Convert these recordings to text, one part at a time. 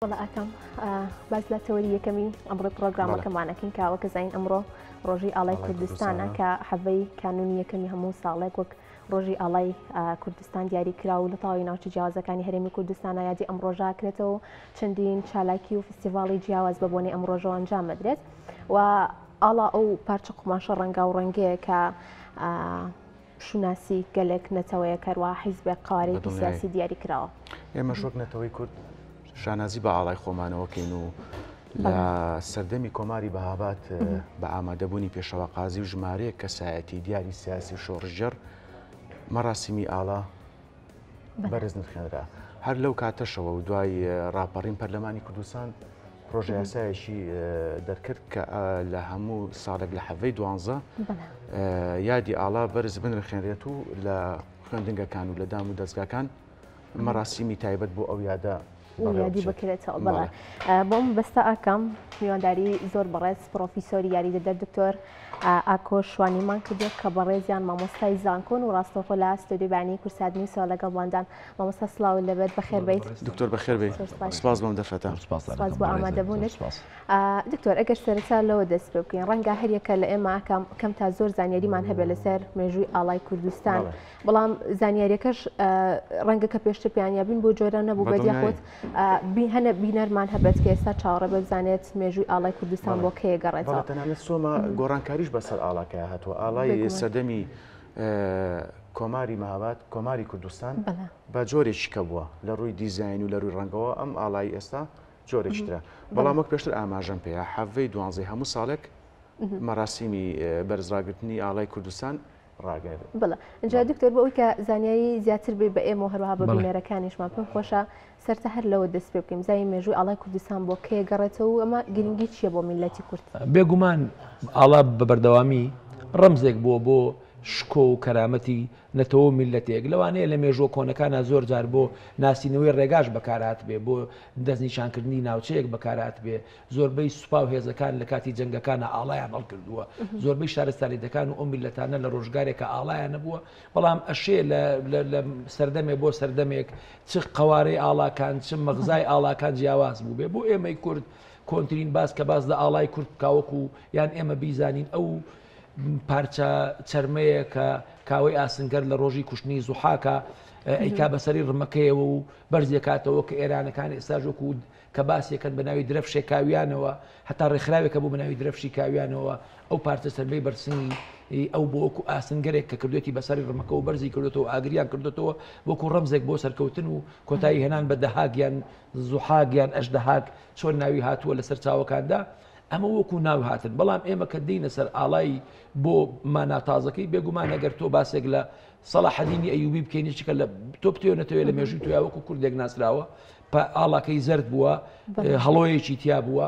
وەڵا ئاکام باس لە تەوەری یەکەمی ئەمڕۆی پرۆگرامەکەمان ئەکەین کە وەکە زانین ئەمڕۆ ڕۆژی ئاڵای کوردستانە کە حەڤەی کانونی یەکەمی هەموو ساڵێک وەک ڕۆژی ئاڵای کوردستان دیاری کرا و لە تەواوی ناوچە جیاوازەکانی هەرێمی کوردستانە یادی ئەم ڕۆژە کرێتەوە و چەندین چالاکی و فستیڤاڵی جیاواز بە بۆنەی ئەم ڕۆژەوە ئەنجام بدرێت و ئاڵا ئەو پارچە قوماشە ڕەنگا و ڕەنگەیە کە شوناسی گەلێک نەتەوەیەک هەروەها حیزبێک قەوارەیەکی سیاسی دیاری کراوە. ئێمەش وەک نەتەوەی کورد شانازی بە ئاڵای خۆمانەوە کەین و لە سەردەمی کۆماری بەهاباد بە ئامادەبوونی پێشەوا قازی و ژمارەیەک کەسایەتی دیاری سیاسی و شۆڕشگێڕ مەراسیمی ئاڵا بەرز نرخێنرا. هەر لەو کاتەشەوە و دوای ڕاپەڕین پەرلەمانی کوردستان پرۆژە یاسایەکی دەرکرد کە لە هەموو ساڵێک لە حەڤەی دوانزە یادی ئاڵا بەرز بنرخێنرێت و لە خوێندنگەکان و لە دام و دەستگاکان مەراسیمی تایبەت بۆ ئەو یادە یادی بکرێتەوە. بەڵێ بۆم بەستە ئاکام میوانداری زۆر بەڕێز پرۆفیسۆری یاریدەدەر دکتۆر ئاکۆ شوانیمان کردووە کە بەڕێزیان مامۆستای زانکۆن و ڕاستەوخۆ لە ستۆدیۆی بەیانی کوردسات نیوسەوە لەگەڵماندان. مامۆستا سڵاوت لێبێت، بەخێر بێیت. دکتۆر بەخێر بێیت، سپاس بۆم دەرفەتە. سپاس بۆ ئامادەبوونت. دکتۆر ئەگەر سەرەتا لەوە دەست پێ بکەین، ڕەنگە هەریەکە لە ئێمە کەم تا زۆر زانیاریمان هەبێت لەسەر مێژووی ئاڵای کوردستان، بەڵام زانیاریەکەش ڕەنگە کە پێشتر پێیان بین بۆ جۆرە نەبوو بێت یاخود هەنە بینەرمان هەبێت کە ئێستا چاوەڕێ بێ بزانێت مێژووی ئاڵای کوردستان بۆ کێ گەڕێتەوە. تەنانەت سۆما گۆڕانکاریش بەسەر ئاڵاکە هاتووە. ئاڵای سەردەمی کۆماری مەهاباد، کۆماری کوردستان بە جۆرێکی کە بووە لە ڕووی دیزاین و لە ڕووی ڕەنگەوە ئەم ئاڵای ئێستا جۆرێکی ترە. بەڵام وەک پێشتر ئاماژەم پێیا حەڤەی دوانزەی هەموو ساڵێک مەراسیمی بەرزڕاگرتنی ئاڵای کوردستان ڕاگەیەنرێت. بەڵێ ئینجا دکتۆر بۆ ئەوەی کە زانیاری زیاتر بێ بە ئێمە و هەروەها بە بینەرەکانیشمان پێم خۆشە سەرتا هەر لەوە دەست پێ بکەین بزانین مێژووی ئاڵای کوردستان بۆ کەی گەڕێتەوە و ئەمە گرنگی چییە بۆ میللەتی کورد؟ بێگومان ئاڵا بە بەردەوامی ڕەمزێک بووە بۆ شکۆ و کەرامەتی نەتەوە و میللەتێک، لەوانەیە لە مێژووە کۆنەکانا زۆر جار بۆ ناسینەوەی ڕێگاش بەکارهاتبێ، بۆ دەستنیشانکردنی ناوچەیەک بەکارهاتبێ، زۆربەی سوپا و هێزەکان لە کاتی جەنگەکانا ئاڵایان هەڵکردووە، زۆربەی شارستانیەتەکان و ئەو میللەتانە لە ڕۆژگارێکا ئاڵایان هەبووە، بەڵام ئەشێ لە لە سەردەمێ بۆ سەردەمێک چ قەوارەی ئاڵاکان چ مەغزای ئاڵاکان جیاواز بووبێ. بۆ ئێمەی کورد کۆنترین باس کە باس لە ئاڵای کورد بکا وەکو یان ئێمە بیزانین ئەو پارچە چەرمەیە کە کاوەی ئاسنگەر لە ڕۆژی کوشتنی زوحاکە ئەیکا بەسەری ڕمەکەیەوە و بەرزیەکاتەوە کە ئێرانەکان ئێستاش وەکو کە باسیەکەن بە ناوی درەفشێ کاویانەوە هەتا ڕێکخراوێکە بوو بە ناوی درەفشی کاویانەوە ئەو پارچە چەرمەی بەرسنگی ئەو بۆ وەکو ئاسنگەرێک کە کردوێتی بەسەری ڕمەکەوە بەرزی کردوێتەوە ئاگریان کردوێتەوە وەکو ڕەمزێک بۆ سەرکەوتن و کۆتایی هێنان بە دەهاک یان زوحاک یان ئەژدەهاک چۆن ناوی هاتووە لەسەر چاوەکاندا ئەمە وەکو ناو هاتن بەڵام ئێمە کە دێینە سەر ئاڵای بۆ مانا تازەکەی بێگومان ئەگەر تۆ باسێک لە سەڵاحەدینی ئەیوبی بکەین چکە لە تۆ بتەوێ نەتەوێ لە مێژووی تۆیا وەکو کوردێک ناسراوە ئاڵاکەی زەرد بووە هەڵۆیەکی تیا بووە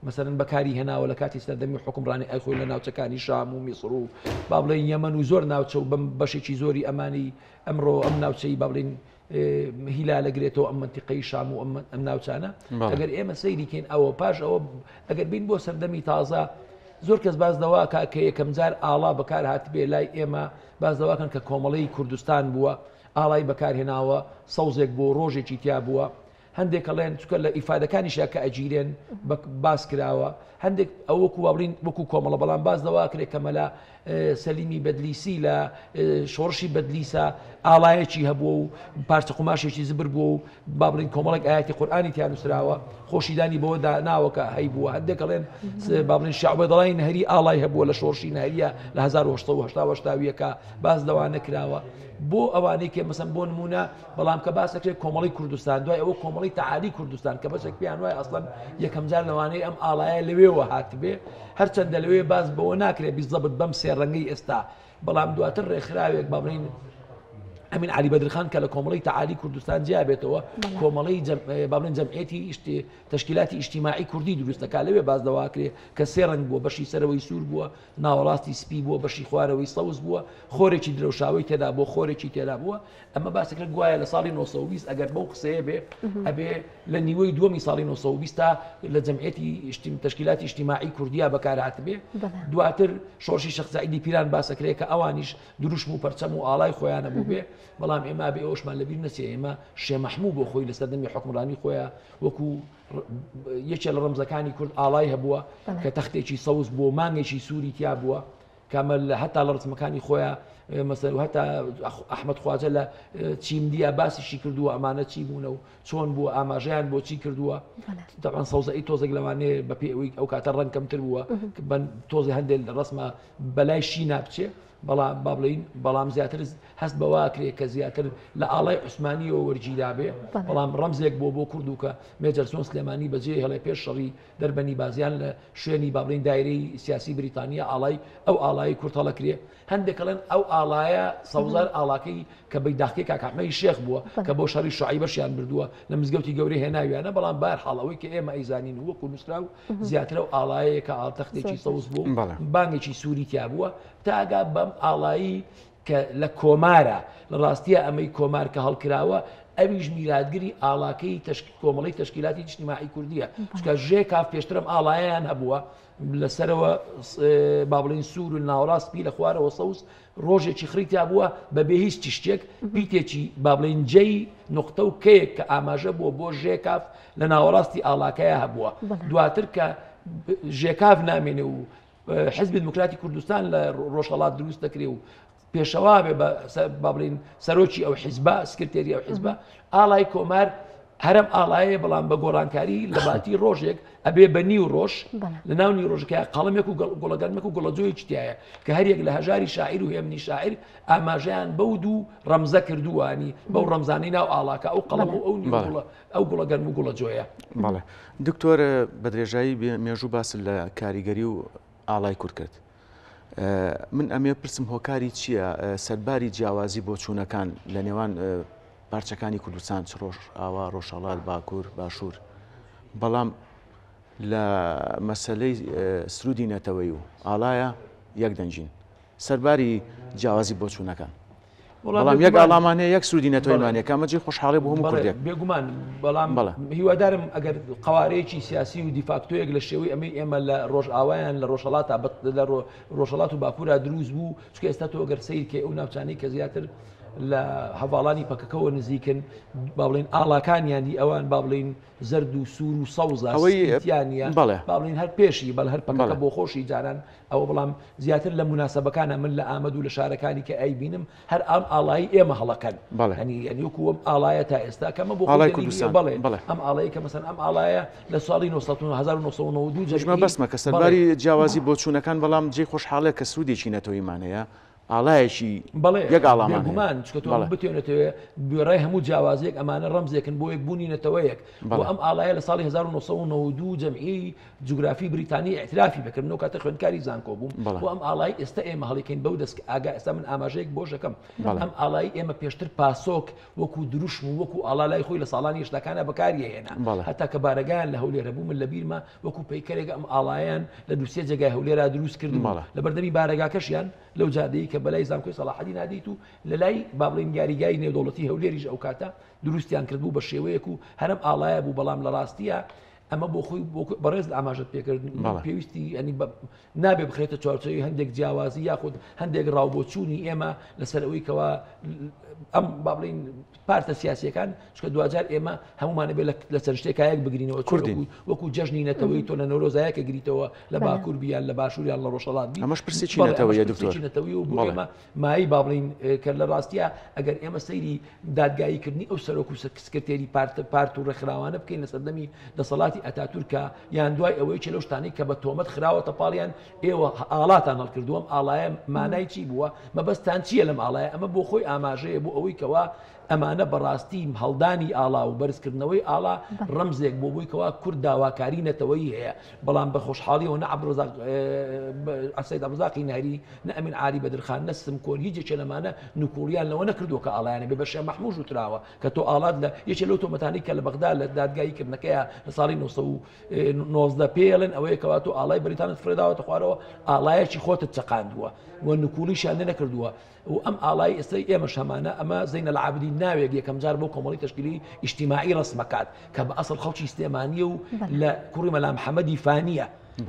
مەسەرن بەکاری هێناوە لە کاتی سەردەمی حکومڕانی ئەی خۆی لە ناوچەکانی شام و میسر و با بڵێن یەمەن و زۆر ناوچە و بەم بەشێکی زۆری ئەمانی ئەمڕۆ ئەم ناوچەی با بڵێن هیلالە گرێتەوە ئەم منتیقەی شام و ئەم ناوچانە ئەگەر ئێمە سەیری کەین ئەوە پاش ئەوە ئەگەر بین بۆ سەردەمی تازە زۆر کەس باز لەواکە کە یەکەم جار ئاڵا بەکار هاتبێ لای ئێمە باز لەواکەن کە کۆمەڵەی کوردستان بووە ئاڵای بەکارهێناوە سەوزێک بۆ ڕۆژێکی تیا بووە هەندێک ئەڵێن چونکە لە ئیفادەکانیشا کە ئەگیرێن بە باس کراوە هەندێک ئەو وەکو وا بڵین وەکو کۆمەڵە بەڵام باس لەوە ئەکرێ کە مەلا سەلیمی بەدلیسی لە شۆڕشی بەدلیسا ئاڵایەکی هەبووە و پارچە قوماشێکی زبر بووە و با بڵین کۆمەڵێک ئاەتی قورئانی تیا نووسراوە خۆشی دانی بەوە ناوە کە هەیبووە هەندێک ئەڵێن با بڵین شعبەدەڵای نەهری ئاڵای هەبووە لە شۆڕشی نەهریە لە 1970 باس لەوانە کراوە بۆ ئەوانەی کە مەسەن بۆ نمونە بەڵام کە باس دەکرێت کۆمەڵی کوردستان دوای ئەوە کۆمەڵی تەعالی کوردستان کە بەشێک پێیان وایە ئەسڵەن یەکەم جار لەوانەیە ئەم ئاڵایە لەوێوە هاتبێ هەرچەندە لەوێ باس بەوە ناکرێت بیزەبت بەم سێ ڕەنگەی ئێستا بەڵام دواتر ڕێکخراوێک با بڵێین ئەمین علی بەدرخان کە لە کۆمەڵی تەعالی کوردستان جیا بێتەوە کۆمەڵی با بڵێن جەمعیەتی تەشکیلاتی ئیجتیماعی کوردی دروست دەکات لەوێ باس لەوە کرێ کە سێ ڕەنگ بووە بەشی سەرەوەی سوور بووە ناوەڕاستی سپی بووە بەشی خوارەوەی سەوز بووە خۆرێکی درەوشاوەی تێدا بووە خۆرێکی تێدا بووە ئەمە باسەکە گوایە لە ساڵی 920 ئەگەر بەو قسەیە بێ ئەبێ لە نیوەی دووەمی ساڵی 920 تا لە جەمعیەتی تەشکیلاتی ئیجتیماعی کوردیا بەکارهاتبێ دواتر شۆڕشی شێخ سەعیدی پیران باسەکرێ کە ئەوانیش دروشم و پەرچەم و ئاڵای خۆیانە بوو بێ. بەڵام ئێمە بێ ئەوشمان لەبیر نەچێ ئێمە شێ مەحموو بۆ خۆی لە سەردەمی حکومڕانی خۆیان وەکو یەکێ لە ڕەمزەکانی کورد ئاڵای هەبووە کە تەختێکی سەوز بۆ مانگێکی سووری تیا بووە کامە لە هەتا لە ڕسمەکانی خۆیان مەسەر هەتا ئەحمد خواجە لە چیمدیە باسیشی کردووە ئەمانە چی بوونە و چۆن بووە ئاماژەیان بۆ چی کردووە دەبان سەوزەی تۆزێک لەوانەیە بە پێ ئەوەی ئەو کاتە ڕەنگ کەمتر بووە تۆزێ هەندێک لە ڕسمە بەلای شی نابچێ بەڵام با بڵێین بەڵام زیاتر هەست بەوە ئەکرێ کە زیاتر لە ئاڵای عوسمانیەوە وەرگیرابێ بەڵام ڕەمزێک بۆ بۆ کورد و کە مێجەرسۆن سلێمانی بەجێ هێڵێ پێش شەڕی دەربەنی بازیان لە شوێنی با بڵێین دایرەی سیاسی بریتانیا ئاڵای ئەو ئاڵای کورد هەڵەکرێ هەندێک کەڵێن ئەو ئاڵایە سەوزار ئاڵاکەی کە بەیداخکەی کاک ئەحمەدی شێخ بووە کە بۆ شەڕی شعیبەشیان بردووە لە مزگەوتی گەورەی هێناویانە بەڵام بار حاڵ ئەوەی کە ئێمە ئەیزانین وەکو نووسراو زیاتر ئەو ئاڵایەیە کە ئاڵ تەختێکی سەوز بوو بانگێکی سووری تیا بووە تاگا بەم ئاڵایی کە لە کۆمارە لە ڕاستیە ئەمەی کۆمار کە هەڵکراوە ئەویش میراتگری ئاڵاکەی کۆمەڵی تەشکیلاتی ئیجتیماعی کوردیە چونکە ژێ کاف پێشترم ئاڵایان هەبووە لەسەرەوە با بڵین سوور و ناوەڕاست پی لە خوارەوە سەوز ڕۆژێکی خڕی تیا بووە بە بێ هیچ تشتێک پیتێکی با بڵێین جەی نقطە و کەیەک کە ئاماژە بووە بۆ ژێکاف لە ناوەڕاستی ئاڵاکەیە هەبووە دواتر کە ژێکاف نامێنێ و حزبی دموکراتی کوردستان لە ڕۆژهەڵات دروست دەکرێ و پێشەوا بێ با بڵین سەرۆکی ئەو حیزبە سکرتێری ئەو حیزبە ئاڵای کۆمار هەرم ئاڵایە بەڵام بە گۆڕانکاری لە باتی ڕۆژێک ئەبێ بە نیو ڕۆژ لە ناو نیو ڕۆژەکە قەڵەمێک و گوڵەگەرمێک و گوڵەجۆیەکی تایە کە هەریەک لە هەژاری شاعیر و هێمنی شاعیر ئاماژەیان بەو دوو ڕەمزە کردووانی بەو ڕەمزانەی ناو ئاڵاکە ئەو قەڵەم و ئەو نیو گوڵە ئەو گوڵەگەرم و گوڵەجۆیە. بەڵێ دکتۆر بە درێژایی مێژوو باست لە کاریگەری و ئاڵای کورد کرد. من ئەمێ پرسم هۆکاری چییە سەرباری جیاوازی بۆچوونەکان لە نێوان پارچەکانی کوردستان چ ڕۆژ ئاوا ڕۆژهەڵات باکوور باشوور بەڵام لە مەسلەی سرودی نەتەوەی و ئاڵایە یەک دەنگین سەرباری جیاوازی بۆچوونەکان بەڵام یەک ئاڵامان هەیە یەک سرودی نەتەوەیمان هەیە کە ئەمە جێی خۆشحاڵی بۆ هەموو کوردێک. بێگومان بەڵام هیوادارم ئەگەر قەوارەیەکی سیاسی و دیفاکتۆیەک لە شێوەی ئەمەی ئێمە لە ڕۆژئاوایان لە ڕۆژهەڵاتا لە ڕۆژهەڵات و باکوورا دروست بوو چونکە ئێستا تۆ ئەگەر سەیر کەی ئەو ناوچانەی کە زیاتر لە هەڤاڵانی پەکەکەوە نزیکن با بڵێین ئاڵاکانیان دی ئەوان با بڵێین زەرد و سوور و سەوزە ئەوەی تیانە بەڵێ با بڵێین هەر پێشی بەڵ هەر پەکەکە بەڵێ. بۆ خۆشی جاران ئەوە بەڵام زیاتر لە موناسەبەکانە من لە ئامەد و لە شارەکانی کە ئەیبینم هەر ئەم ئاڵایی ئێمە هەڵەکەن بەڵێ. یعنی یعنی وەکو ئەم ئاڵایە تا ئێستا کەمە بۆ ئاڵای خۆی دەلیلی کوردستان بەڵێ بەڵێ. ئەم ئاڵایە کە مەسەن ئەم ئاڵایە لە ساڵی 1992 منیش جەرگی مەبەستمە کە بەڵێ سەرباری جیاوازی بۆچوونەکان بەڵام جێی خۆشحاڵیە کە سرودێکی نەتەوەیمان هەیە ئاڵایەکی بەڵێ یەک ئاڵامان هەیە. بێگومان چونکە تۆ بەڵێ. بتوێنێتەوە وێڕای هەموو جیاوازیەک ئەمانە ڕەمزێکن بۆ یەکبوونی نەتەوەیەک و بەڵێ. ئەم ئاڵایە لە ساڵی 1992 جەمعیەی جوگرافی بریتانی ئیعترافی پێکرد، من ئەو کاتە خوێندکاری زانکۆ بووم و ئەم ئاڵای ئێستا ئێمە هەڵیکەین بەو دەست ئاگا ئێستا من ئاماژەیەک بۆش دەکەم ئەم ئاڵای ئێمە پێشتر پاسۆک وەکو دروشم و وەکو ئاڵا لای خۆی لە ساڵانی هەشتاکانە بەکاری هێنا هەتا کە بارەگایان لە هەولێرە بوو من لە بیرمە وەکو پەیکەرێک ئەم ئاڵایان لە دوو سێ جێگای هەولێرا دروست کرد لە بەردەمی بارەگاکەشیان لەو جادەی کە بەلای زانکۆی سەڵاحەدین نادیت و لە لای با بڵێین یاریگای نێودەوڵەتی هەولێریش ئەو کاتە دروستیان کردبوو بە شێوەیەک و هەرم ئاڵایە بوو بەڵام لە ڕاستیە ئەمە بۆ خۆی بەڕێز ئاماژەت پێکرد پێویستی ینی نابێ بخرێتە چوارچێوەی هەندێک جیاوازی یاخود هەندێک ڕاوبۆچوونی ئێمە لەسەر ئەوەی کەوا ئەم با بڵین پارتە سیاسیەکان چکە دوجار ئێمە هەمومانە بێ لە چەند شتێکایەک بگرینەوە کوردین وەکو جەژنی نەتەوەی تۆ لە نەورۆزایەکە گریتەوە لە باکوور بیان لە باشووریان لە ڕۆژهەڵات بی ئەمەش پرسێکی نەتەوەیە دکتۆر نەتەوەی و بۆ ئێمە مایەی با بڵێین کە لە ڕاستیا ئەگەر ئێمە سەیری دادگاییکردنی ئەو سەرۆک و سکرتێری پارت پارت و ڕێکخراوانە بکەین لە سەردەمی دەسەڵاتی ئەتاتورکا یان دوای ئەوەی چ لەو شتانەی کە بە تۆمەت خراوەتە پاڵیان ئێوە ئاڵاتان هەڵکردووە ئەم ئاڵایە مانای چی بووە مەبەستان چییە لەم ئاڵایە ئەمە بۆ خۆی ئاماژەیە بۆ ئەوەی کەوا ئەمانە بەڕاستی هەڵدانی ئاڵا و بەرزکردنەوەی ئاڵا ڕەمزێک بۆ بووی کەوا کورد داواکاری نەتەوەیی هەیە بەڵام بە خۆشحاڵیەوە نە عەبدولڕەزاق سەید عەبدولڕەزاقی نەهری نە ئەمین عالی بەدرخان نە سمکۆن هیچ یەکێ لەمانە نکوڵیان لەوە نەکردووە کە ئاڵایانە بێ بە شێخ مەحمووش وتراوە کە تۆ ئاڵات لە یەکێ لەو تۆمەتانەی کە لە بەغدا لە دادگایی کردنەکەیە لە ساڵی 919 پێڵێن ئەوەیە کەوا تۆ ئاڵای بەریتانت فرێداوەتە خوارەوە ئاڵایەکی خۆتت چەقاندووە و نکوڵیشیان لێ نەکردووە و ئەم ئاڵای ئێستای ئێمەش هەمانە ئەمە زەینە العابدین ناوێک یەکەم جار بۆ کۆمەڵی تەشکیلی ئیجتیماعی ڕەسمەکات کە بە ئەسڵ خەڵکی سلێمانیە و لە کوڕی مەلا محەممەدی فانیە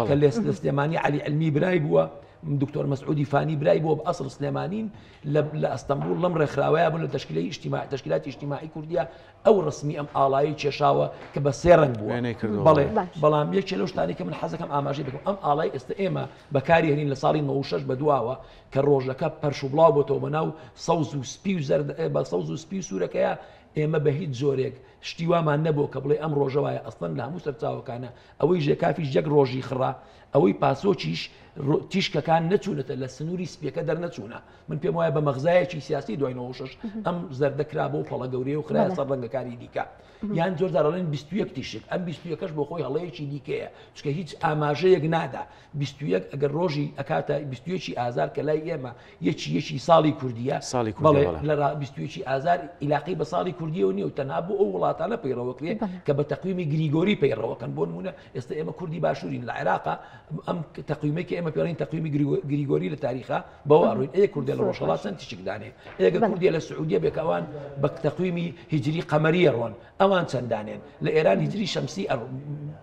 کە لە سلێمانی عەلی علمی برای بووە. دکتۆر مەسعودی فانی برای بۆ بە ئەسڵ سلێمانین لە ئەستەنبوڵ لەم ڕێکخراوەیە بوون لە تەشکیلەی ئیجتیماع تەشکیلاتی ئیجتیماعی کوردیە ئەو ڕسمی ئەم ئاڵایی کێشاوە کە بە سێ ڕەنگ بووە بەڵێ بەڵام یەکێ لەو شتانی کە من حەزەکەم ئاماژەی بکەم ئەم ئاڵای ئێستا ئێمە بەکاری هێنین لە ساڵی 96 بە دواوە کە ڕۆژەکە پەرش و بڵاو بۆتەوە بە ناو سەوز و سپی و زەرد بە سەوز و سپی و سوورەکەیە ئێمە بە هیچ جۆرێک شتی وامان نەبوو کە بڵێ ئەم ڕۆژە وایە ئەسڵەن لە هەموو سەرچاوەکانە ئەوەی ژێکافیش یەک ڕۆژی خڕە ئەوەی پاسۆکیش تیشکەکان نەچوونەتە لە سنووری سپیەکە دەرنەچوونە من پێم وایە بە مەغزایەکی سیاسی دوای 96 ئەم زەردە کرا بۆ پەڵە گەورەیە و خرایە سەر ڕەنگەکانی دیکە یان زۆر جار ئەڵێن 21 تیشک ئەم 21ەکەش بۆ خۆی هەڵەیەکی دیکەیە چونکە هیچ ئاماژەیەک نادا 21 ئەگەر ڕۆژی ئەکاتە 21 ئازار کە لای ئێمە یەکی یەکی ساڵی کوردیە ساڵی کوردیە بەڵێ لە ڕا 21 ئازار ئیلاقی بە ساڵی کوردیەوە نیە و تەنها بۆ ئەو وڵاتانە پەیڕەوەکرێ کە بە تەقویمی گریگۆری پەیڕەوەکەن بۆ نمونە ئێستا ئێمە کوردی باشوورین لە عێراقا ئەم تەقویمەی کە ئێمە پێڵین تەقویمی گریگۆری لە تاریخا بەوە ئەڕۆین ئێ کوردە لە ڕۆژهەڵات چەند تیشک دانێ ئێگە کوردیە لە سعودیە بێ کە ئەوان بە تەقویمی هیجری قەمەریە ڕۆن ئەوان چەند دانێن لە ئێران هیجری شەمسی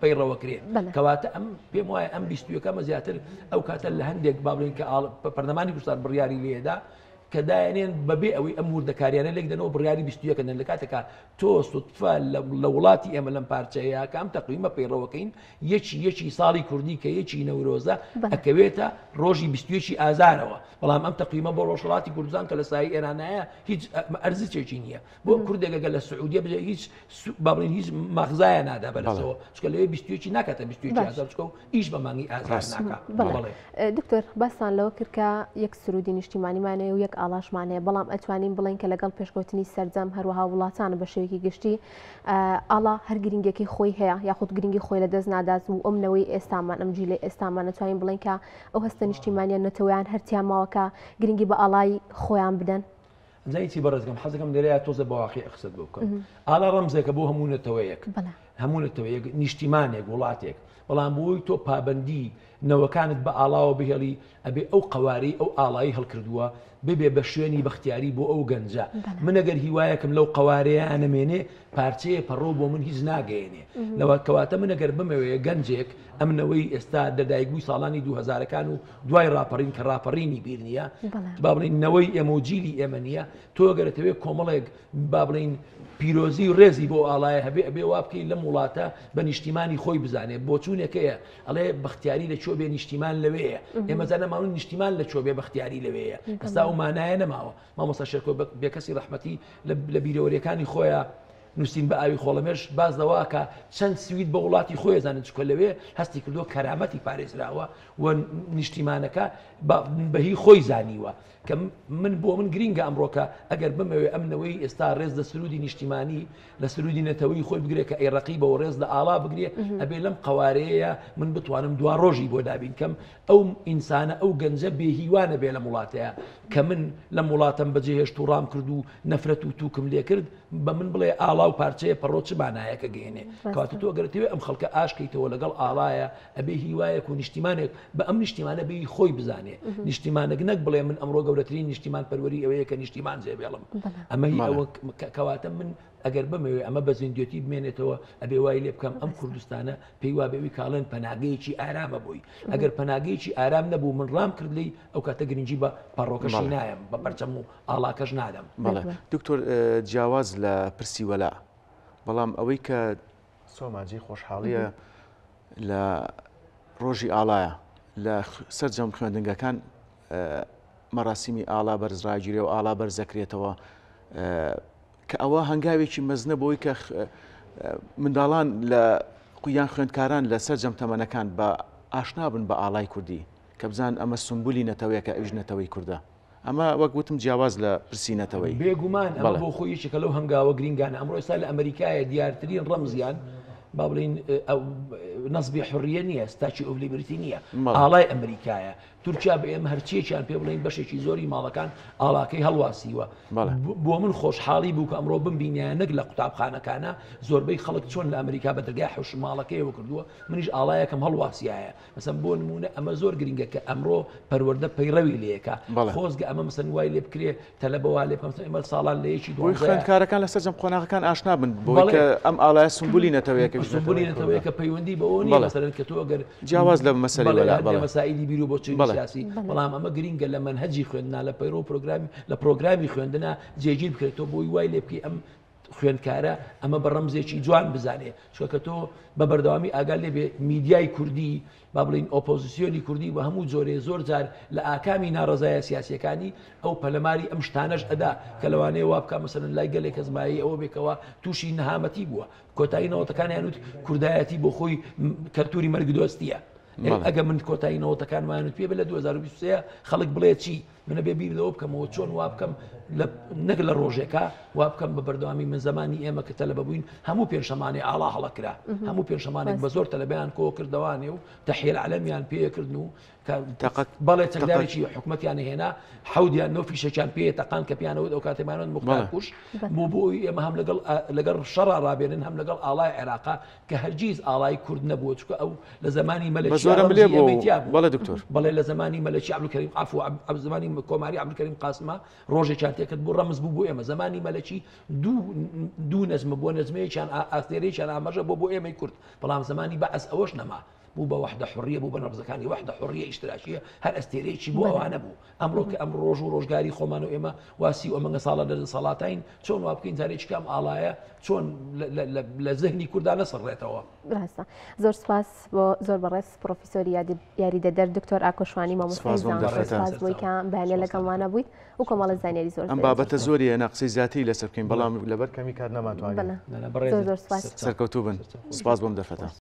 پەیڕەوە کرێ کەواتە ئەم پێم وایە ئەم بیستویەکەمە زیاتر ئەو کاتە لە هەندێک با بڵێن کە پەرلەمانی کوردستان بڕیاری لێدا کە دایانێن بەبێ ئەوەی ئەم وردەکاریانە لێک دەنەوە بڕیاری بیستویەکە دەن لە کاتێکا تۆ سوتفە لە وڵاتی ئێمە لەم پارچەیە کە ئەم تەقویمە پەیڕەوەکەین یەکی یەکی ساڵی کوردی کە یەکی نەورۆزە ئەکەوێتە ڕۆژی بیستویەکی ئازارەوە بەڵام ئەم تەقویمە بۆ ڕۆژهەڵاتی کوردستان کە لە سایەی ئێرانایە هیچ ئەرزشێکی نییە بۆ کوردێک ئەگەر لە سعودیە بژێ هیچ با بڵێین هیچ مەغزایە نادا بەرزەوە چونکە لەوێ بیستویەکی ناکاتە بیستویەکی ئازار چونکە ئیش بە مانگی ئازار ناکا بەڵێ دکتۆر باستان لەوە کرد کە یەک سرودی نیشتیمانیمان هەیە و یەک ئاڵاشمان هەیە بەڵام ئەتوانین بڵێین کە لەگەڵ پێشکەوتنی سەرجەم هەروەها وڵاتان بە شێوەیەکی گشتی ئاڵا هەر گرنگەکەی خۆی هەیە یاخود گرنگی خۆی لە دەست نادات و ئەم نەوەی ئێستامان ئەم جیلەی ئێستامان ئەتوانین بڵێین کە ئەو هەستە نیشتیمانیان نەتەوەیان هەرتیان ماوە کە گرنگی بە ئاڵای خۆیان بدەن. ئەزانی چی بەڕێزگەم حەزەکەم لێرەیا تۆزە بە واقیع قسەت بۆ بکەم ئاڵا ڕەمزێکە بۆ هەموو نەتەوەیەک هەموو نەتەوەیەک نیشتیمانێک وڵاتێک بەڵام بۆی تۆ پابندی نەوەکانت بە ئاڵاوە بهێڵی ئەبێ ئەو قوارەی ئەو ئاڵایی هەڵکردووە ببێ بە شوێنی بەختیاری بۆ ئەو گەنجە من ئەگەر هیوایەکم لەو قوارەیە نەمێنێ پارچەیە پەڕۆ بۆ من هیچ ناگەیەنێ لەوە کەواتە من ئەگەر بمەوێ گەنجێک ئەم نەوەی ئێستا دەدایکبووی ساڵانی دوهزارەکان و دوای ڕاپەڕین کە ڕاپەڕینی بیر نییە با بڵین نەوەی ئێمە و جیلی ئێمە نییە تۆ گەرەتەوێ کۆمەڵێک با بڵین پیرۆزی و ڕێزی بۆ ئاڵایە هەبێ ئەبێ وا بکەی لەم وڵاتە بە نیشتیمانی خۆی بزانێ بۆچوونێکەیە ئەڵێ بەختیاری لە چۆ بێ نیشتیمان لەوەیە ئێمە زانەماون نیشتیمان لە چۆ بێ بەختیاری لەوەیە ئێستا ئەو مانایە نەماوە مامۆستا شێرکۆ بێکەسی ڕەحمەتی لە بیرەوەریەکانی خۆیان نووسین بە ئاوی خۆڵەمێش باس لەوە ئەکا چەند سوید بە وڵاتی خۆی ئەزانن چونکە لەوێ هەستی کردووە کەرامەتی پارێزراوە و نیشتیمانەکە بە هی خۆی زانیوە کە من بۆ من گرینگە ئەمڕۆکە ئەگەر بمەوێ ئەم نەوەی ئێستا ڕێز لە سرودی نیشتیمانی لە سرودی نەتەوەی خۆی بگرێت کە ئەی ڕەقیبەوە ڕێز لە ئاڵا بگرێ ئەبێ لەم قەوارەیە من بتوانم دوا ڕۆژی بۆ دابین کەم ئەو ئینسانە ئەو گەنجە بێهیوا نەبێ لەم وڵاتەیە کە من لەم وڵاتەم بەجێهێشت و ڕام کرد و نەفرەت و تووکم لێکرد بە من بڵێ ئاڵا و پارچەیە پەڕۆ چ مانایەکە گەێنێ کەواتە تۆ ئەگەر تەوێ ئەم خەڵکە ئاشکەیتەوە لەگەڵ ئاڵایە ئەبێ هیوایەک و نیشتیمانێک بە ئەم نیشتیمانە بێی خۆی بزانێ نیشتیمانێک نەک بڵێ من ئەمڕۆ گەورەترین نیشتیمان پەروەری ئەوەیە کە نیشتیمان جێ بێڵم ئەمە هی ئەوە کەواتە من ئەگەر بمەوێ ئەمە بە زیندێتی بمێنێتەوە ئەبێ وای لێ بکەم ئەم کوردستانە پێی وابێ ئەوی کاڵێن پەناگەیەکی ئارامە بۆی ئەگەر پەناگەیەکی ئارام نەبوو من ڕام کرد لی ئەو کاتە گرنگی بە پەڕۆکەشی نایەم بە پەرچەم و ئاڵاکەش نادەم. بەڵێ دکتۆر جیاواز لە پرسی وەلا بەڵام ئەوەی کە سۆما جێی خۆشحاڵیە لە ڕۆژی ئاڵایە لە سەرجەم خوێندنگەکان مەراسیمی ئاڵا بەرز ڕاگیرێ و ئاڵا بەرزەکرێتەوە کە ئەوە هەنگاوێکی مەزنە بۆی کە منداڵان لە قویان خوێندکاران لە سەرجەم تەمەنەکان بە ئاشنا بن بە ئاڵای کوردی کە بزان ئەمە سمبولی نەتەوەیەکە ئەویش نەتەوەی کوردە. ئەمە وەک وتم جیاواز لە پرسی نەتەوەیی. بێگومان ئەمە بۆ خۆی یەکێکە لەو هەنگاوە گرینگانە. ئەمڕۆ ئێستا لە ئەمەریکایە دیارترین ڕەمزیان با بڵێین نەزبی حڕیە نییە، Statue of Liberty نییە، ئاڵای ئەمریکایە. تورکیا بە ئێمە هەرچیەکیان پێ بڵێین بەشێکی زۆری ماڵەکان ئاڵاکەی هەڵواسیوە. بۆ من خۆشحاڵی بوو کە ئەمڕۆ بمبینیایە نەک لە قوتابخانەکانە زۆربەی خەڵک چۆن لە ئەمریکا بە دەرگای حەوش ماڵەکەیەوە کردووە، منیش ئاڵایەکم هەڵواسیایە. مەسەن بۆ نمونە ئەمە زۆر گرنگە کە ئەمڕۆ پەروەردە پەیڕەوی لەکە خۆزگە ئەمە مەسەن وای لێ بکرێ تەلەبە وا لێ بکەم ئێمە ساڵان لە یەکی دوای خوێندکارەکان لە سەرجەم قۆناغەکان ئاشنا بن بۆی کە ئەم ئاڵایە سمبولی نەتەوەیەکە. سمبولی نەتەوەیەکە پەیوەندی بەوە نییە مەسەلەن کە تۆ ئەگەر جیاواز لە مەسەلەی وەلا بەڵێ مەسائلی بیر و بۆچوونی سیاسی بەڵام ئەمە گرینگە لە مەنهەجی خوێندنا لە پەیڕەو و پرۆگرامی لە پرۆگرامی خوێندنا جێگیر بکرێت تۆ بۆی وای لێ بکەی ئەم خوێندکارە ئەمە بە ڕەمزێکی جوان بزانێ چونکە کە تۆ بە بەردەوامی ئاگا لێ بێ میدیای کوردی با بڵێین ئۆپۆزیسیۆنی کوردی بە هەموو جۆرێ زۆر جار لە ئاکامی ناڕەزایە سیاسیەکانی ئەو پەلەماری ئەم شتانەش ئەدا کە لەوانەیە وا بکا مەسەلەن لای گەلێک کەس مایەی ئەوە بێ کەوا تووشی نەهامەتی بووە کۆتایی نەوەتەکانیان وت کوردایەتی بۆ خۆی کەلتوری مەرگدۆستیە ئەگە من کۆتایی نەوەتەکان وایان پێ بێ لە 2023 خەڵک بڵێ چی من ئەبێ بیر لەوە بکەمەوە چۆن وا بکەم نەک لە ڕۆژێکا وا بکەم بە بەردەوامی من زمانی ئێمە کە تەلەبە بووین هەموو پێنجشەمانێ ئاڵا هەڵەکرا هەموو پێنجشەمانێک بە زۆر تەلەبەیان کۆ کردەوانێ و تەحیە العلمیان پێکردن و بەڵێ چەکدارێکی حکومەتیان هێنا حەودیان نۆ فیشەکیان پێ تەقان کە پیانەوە ئەو کاتێمانەوە مختار کوش بۆ بۆی ئێمە هەم لەگەڵ لەگەڵ شەڕا ڕابێنن هەم لەگەڵ ئاڵای عێراقا کە هەرگیز ئاڵای کورد نەبووە چونکە ئەو لە زمانی مەلەکی زۆرەملێ بوو بەڵێ دکتۆر بەڵێ لە زمانی مەلەکی عەبدولکەریم عەفو عەب زمانی کۆماری عەبدولکەریم قاسمە ڕۆژێکیان تێکرد بوو ڕەمز بوو بۆ ئێمە زمانی مەلەکی دوو دوو نەزمە بۆ نەزمەیەکیان ئاستێرەیەکیان ئاماژە بۆ بۆ ئێمەی کورد بەڵام زمانی بەعس ئەوەش نەما بوو بە وەحدە حڕیە بوو بە ڕەمزەکانی وەحدە حڕیە ئیشتراکیە هەر ئەستێرەیەکی بۆ ئەوانە بوو ئەمڕۆ کە ئەم ڕۆژ و ڕۆژگاری خۆمان و ئێمە وا سی و ئەمەنگە ساڵە لە دەسەڵاتین چۆن وا بکەین جارێکی کە ئەم ئاڵایە چۆن لە زهنی کوردا نەسڕێتەوە. ڕاستە زۆر سپاس بۆ زۆر بەڕێز پرۆفیسۆری یاریدەدەر دکتۆر ئاکۆشوانی مامۆستای زانکۆ سپاس بۆی کە بەیانە لەگەڵمانە بوویت و کۆمەڵە زانیاری زۆر ئەم بابەتە زۆری هێنا قسەی زیاتری لەسەر بکەین بەڵام لەبەر کەمی کات نەمانتوانی زۆر زۆر سپاس سەرکەوتوو بن سپاس بۆم دەرفەتە.